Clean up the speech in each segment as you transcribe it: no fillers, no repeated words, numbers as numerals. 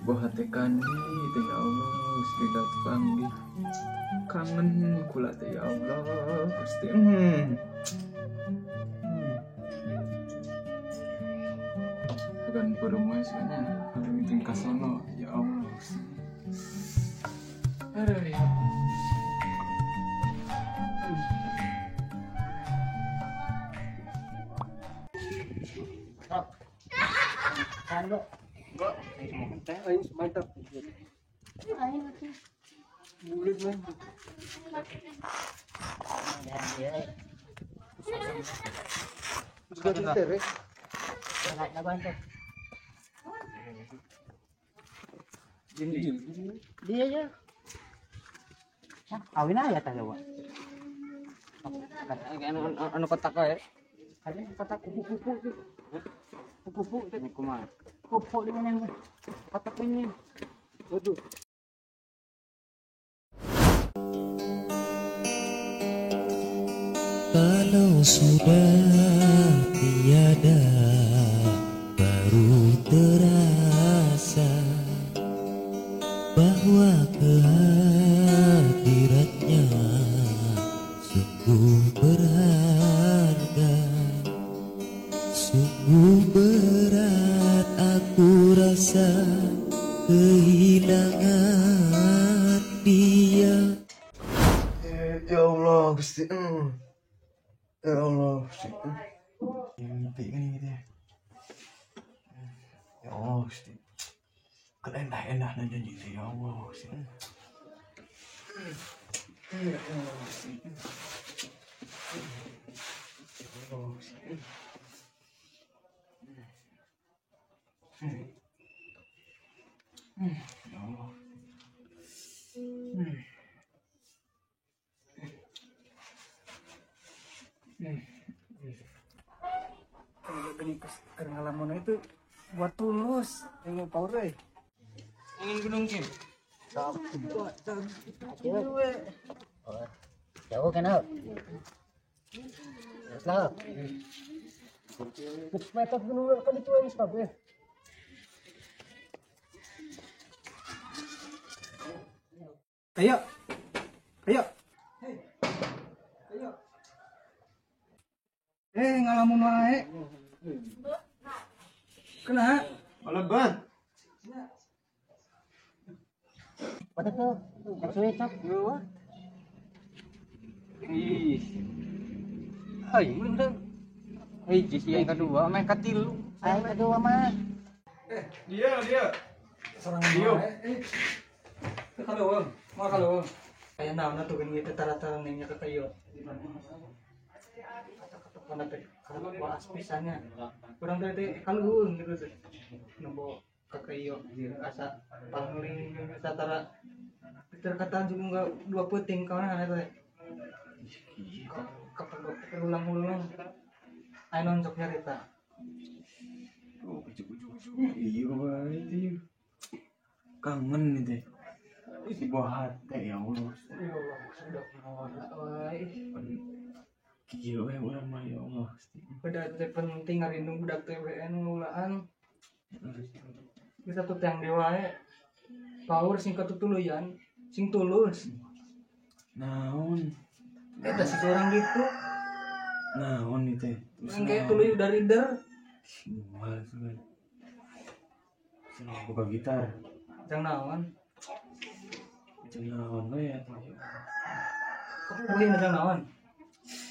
Buah hati kandi teh ya Allah Gusti panggih. Kangen kula teh ya Allah Gusti. Agan perung wae nya. Aduh jeung kasono ya Allah Gusti. Aduh ya. Kando. Enggak. Teh aing mantap. Aing atuh. Bulit mah. Dia ya. Awin aja tah dewa. Anu kotak we. Ada kotak kupu-kupu. Kupu-kupu teh kumaha? Kupu di mana? Kotak ini. Waduh. Kalau sudah tiada baru terasa bahwa kehadirannya sungguh berharga. Sungguh berat aku rasa kehilangan dia. Ya Allah Gusti. Ya Allah Gusti. Mimpi kan gitu ya. Ya Allah Gusti. Kan enak-enak nanya gitu ya Allah Gusti. Ya Allah Gusti. Ya Allah Gusti. Ya Allah. Kalau gini keur ngalamun itu buat tulus, yang power euy. Ingin gunung Kim. Jauh kan? Terus lah. Meter gunung kan itu yang sebabnya. Ayo. Ayo. Hei. Ayo. Ngalamun wae. Kena. Aleban. Pada tuh, suwe cok. Ih. Hai, bener. Hiji sih yang kedua, main katilu. Aing kedua mah. Dia. Serangan dia. Kalau mau kalau kayak naon atuh geuning teh tara-tara nengnya ka kayo. Kata-kata teh kalau bahas pisannya. Urang teh kaluhun gitu teh. Nembo ka kayo asa pangling satara terkata juga enggak dua puting kawan teh. Kapan terulang-ulang. Ayo nonjok nyarita. Oh, iya wae. Kangen nih teh. Isi buah hati ya Allah. Ya Allah, sudah ngawara wae. Kieu we urang mah ya Allah. Budak teh penting ngarindung budak teh WN ngulaan. Bisa tuh tiang dewa wae. Power sing katutuluyan, sing tulus. Naon? Eta si orang gitu. Naon ieu teh? Yang kayak tuluy udah reader. Moal sugan. Senang buka gitar. Jang naon? Jang naon we ya. Kamu boleh jang naon?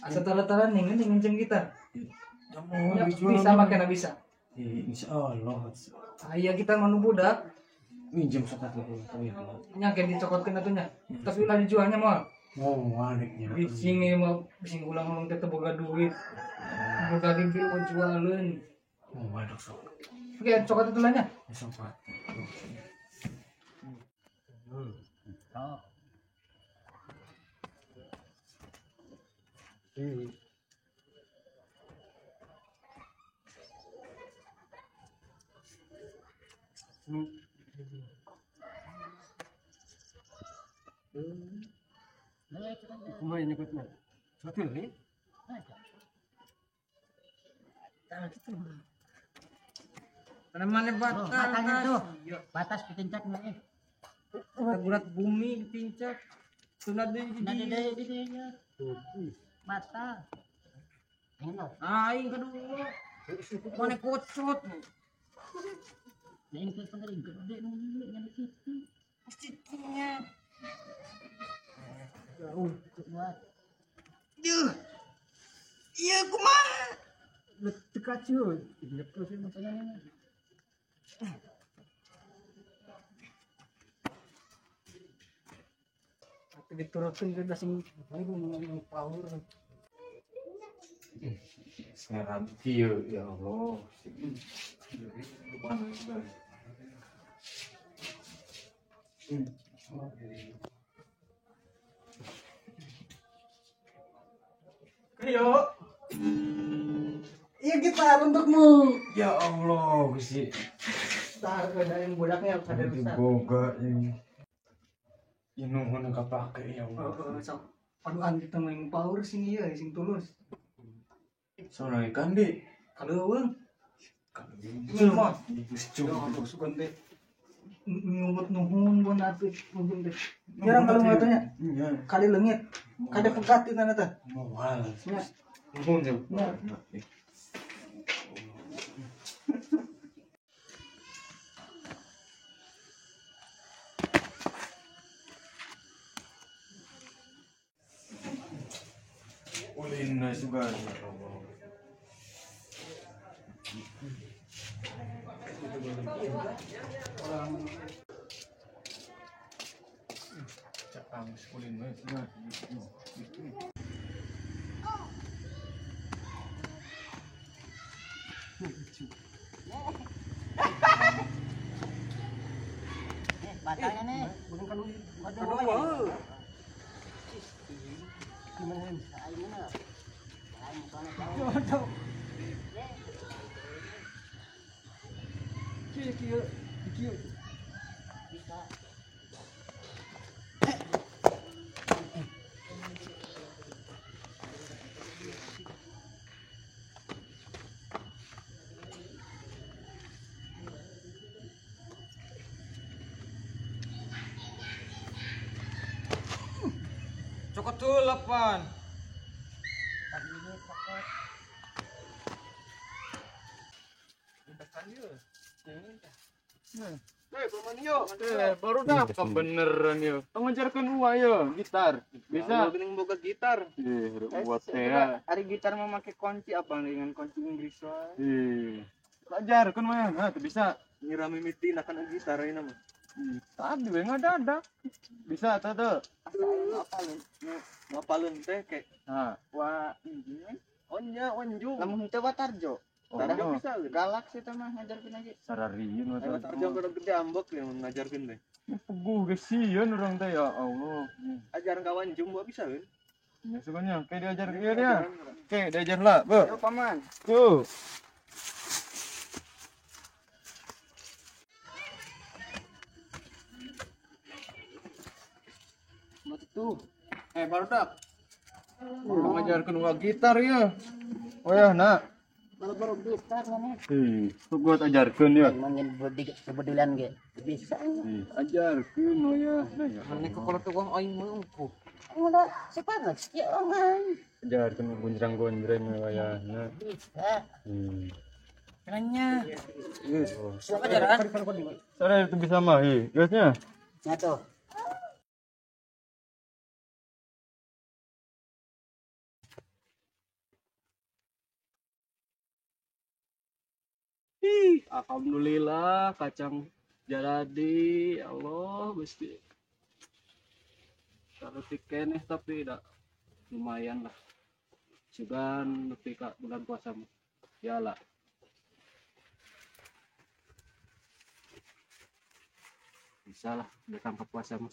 Asa tara-tara ning ning jeung gitar. Ya, bisa make na bisa. Insyaallah. Ah iya kita manu budak. Minjem sok atuh ya. Nya ke dicokotkeun atuh nya. Tapi ulah dijualnya moal. Moal nya. Bising ieu mah bising ulang-ulang teh boga duit. Boga duit mau jualeun. Moal sok. Oke, cokot atuh lah nya. Sok. Oh. Kumaha nyebutna? Sotil nih. Mana batas? Batangnya tuh. Batas ditincak nih. Tegurat bumi ditincak. Sunat deui di dinya. Batal. Aing kedua. Mana kocot. Ini kan pengering gede nu ngan kitu. Cicingnya. Jauh kuat. Duh. Iya kumaha? Teu kacu. Terus maksudnya. Atuh diturutkeun ke sing ibu power. Sekarang kieu ya Allah. Ayo. Iya gitar untukmu. Ya Allah, Gusti. Tar ada yang budaknya harus ada rusak. Boga ini. Ya nuhun kapake ya Allah. Heeh, sok. Paduan kita main power sing ieu sing tulus. Soalnya kan di kaleuweung. Kaleuweung. Cuma sugan teh nyuwut nuhun bon atuh nuhun teh. Jarang kalau ngatunya. Kali leungit. Kade pegat itu teh. Moal. Nuhun ya. Ulin na sugan. Cakang sekulin we. Batangnya nih. Bukan kan Kedua. Gimana ini? Aing mah. Aing soalnya jauh. Kieu kieu kieu. Bisa. Cokot tuh 8. Baru dapat beneran yo. Mengajarkan uang yo gitar. Bisa. Geuning boga gitar. Ih, buat teh. Ari gitar mah make kunci apa dengan kunci Inggris wae. Ih. Ajarkeun mah, nah teu bisa. Nyirami miti nakan gitar ayeuna mah. Tadi we ngadadak. Bisa teh teu. Apaleun. Ngapaleun teh kayak Nah, wa oh nya wanjung. Lamun henteu Watarjo. Oh, bisa galak sih mah ngajarkeun aja. Sararieun Watarjo Watarjo. kada gede ambek yang ngajarkeun teh. Puguh geus sieun urang teh ya Allah. Ajaran kawan jumbo bisa kan? Ya sukanya kayak diajar ieu dia. Oke, diajar lah, Be. Yo paman. Tuh. Tuh. Baru dak. Ngajarkeun uang gitar ya. Oh ya, nak. Baru-baru gitar mana? Ih, gua ajarkeun ya. Mungkin bedulan ge. Bisa. Ih, ajarkeun oh ya. Mana kalau tukang aing mah engkuh. Ulah siapa ya orang. Ajarkeun gonjrang-gonjreng ya, nak. Bisa. Kenanya. Yes. Siapa ajaran? Sore itu bisa mah, ih. Geusnya. Nyatu. Ih, alhamdulillah kacang jadi ya Allah Gusti. Kalau tikeneh tapi dah lumayan lah. Sugan nepi ka bulan puasa mah. Ya lah. Bisa lah datang ke puasa mah.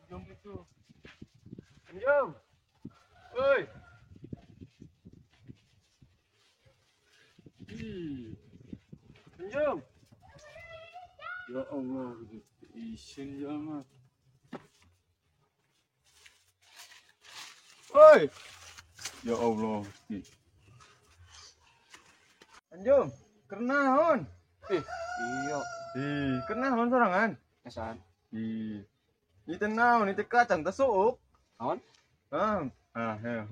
Jom itu. Jom. Oi. Jom. Ya Allah, isin ya mah. Oi. Ya Allah, Gusti. Anjung, kernaon? Ih, iya. Ih, kernaon sorangan? Kesan. Ih. Ieu naon, ieu kacang teh suuk. Naon? Ah, ah, heh.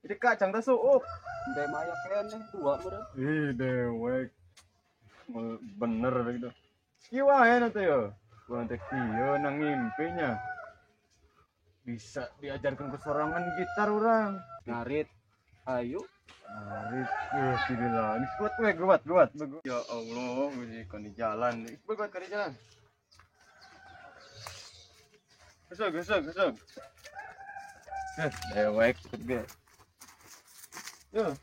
Ieu kacang teh suuk. Ndek maya keneh dua meureun. Ih, dewek. Bener gitu. Kieu wae na teh yo. Urang teh kieu nang ngimpinya. Bisa diajarkan kesorangan gitar orang. Ngarit. Ayo. Ngarit. Gila. Ini kuat we, kuat, kuat. Ya Allah, gusti kan di jalan. Kuat kan di jalan. Gesek, gesek, gesek. Dewek ikut ge. Yo.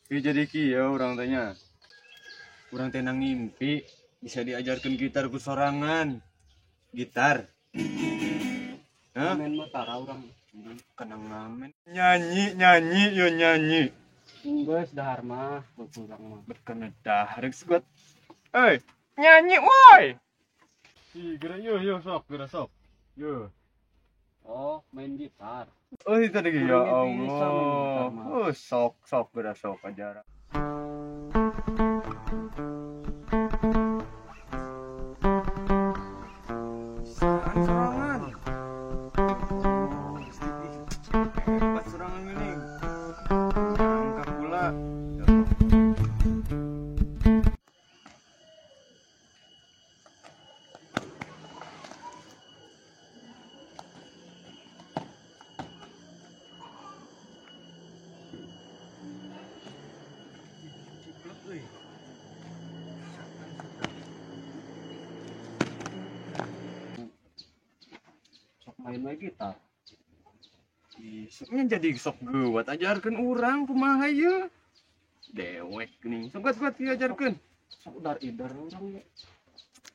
Ih, jadi kieu urang teh nya. Urang teh nang ngimpi bisa diajarkan gitar ku sorangan. Gitar. Hah? Ngamen mah tara urang. Kana ngamen. Nyanyi, nyanyi, yo nyanyi. Geus dahar mah urang mah. Bekena dahar geus kuat. Eh, nyanyi woi. Ih, geura yo yo sok, geura sok. Yo. Oh, main gitar. Oh, itu tadi ya Allah. Oh, sok sok geura sok ajaran. Sorangan. Hebat sorangan ini. Angka pula. Sok main main gitar. Nya jadi sok geuwat ajarkeun urang kumaha ieu. Dewek geuning. Sok kuat-kuat diajarkeun. Sok dar idar urang.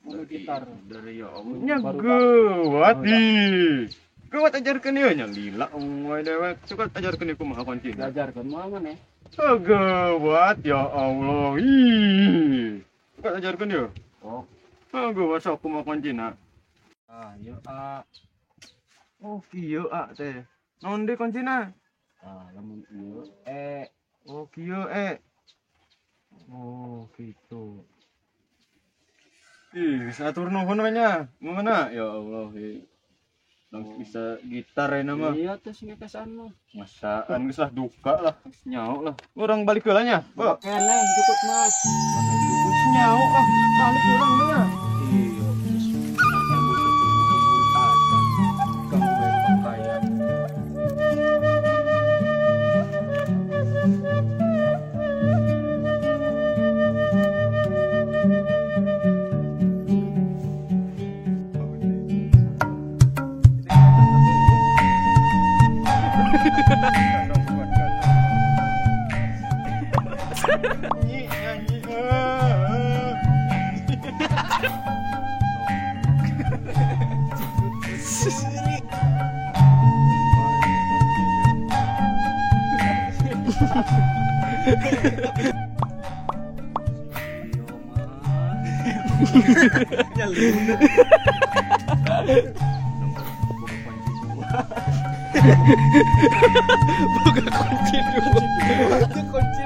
Main gitar. Dari ya Allah. Nya geuwat di. Geuwat ajarkeun ieu nya lila wae dewek. Sok ajarkeun ieu kumaha kuncina. Diajarkeun mah maneh. Oh, geuwat ya Allah. Ih. Sok ajarkeun ieu. Oh. Oh, geuwat sok kumaha kuncina. Ah, ieu a. Oh, kieu a teh. Naon deui kuncina? Ah, lamun ieu e. Oh, kieu e. Oh, gitu. Ih, atur nuhun we nya. Mana? Ya Allah, ih. Langsung bisa gitar ya nama. Iya teh sing kesan mah. Masaan geus lah duka lah, geus nyaho lah. Urang balik heula nya. Bo. Keneh jukut mah. Geus nyaho ah, balik urang nya. Iya, geus ilmu teh aja. Kamu we pakaian. Nyanyi, nyanyi. Boga kunci dua. Kunci.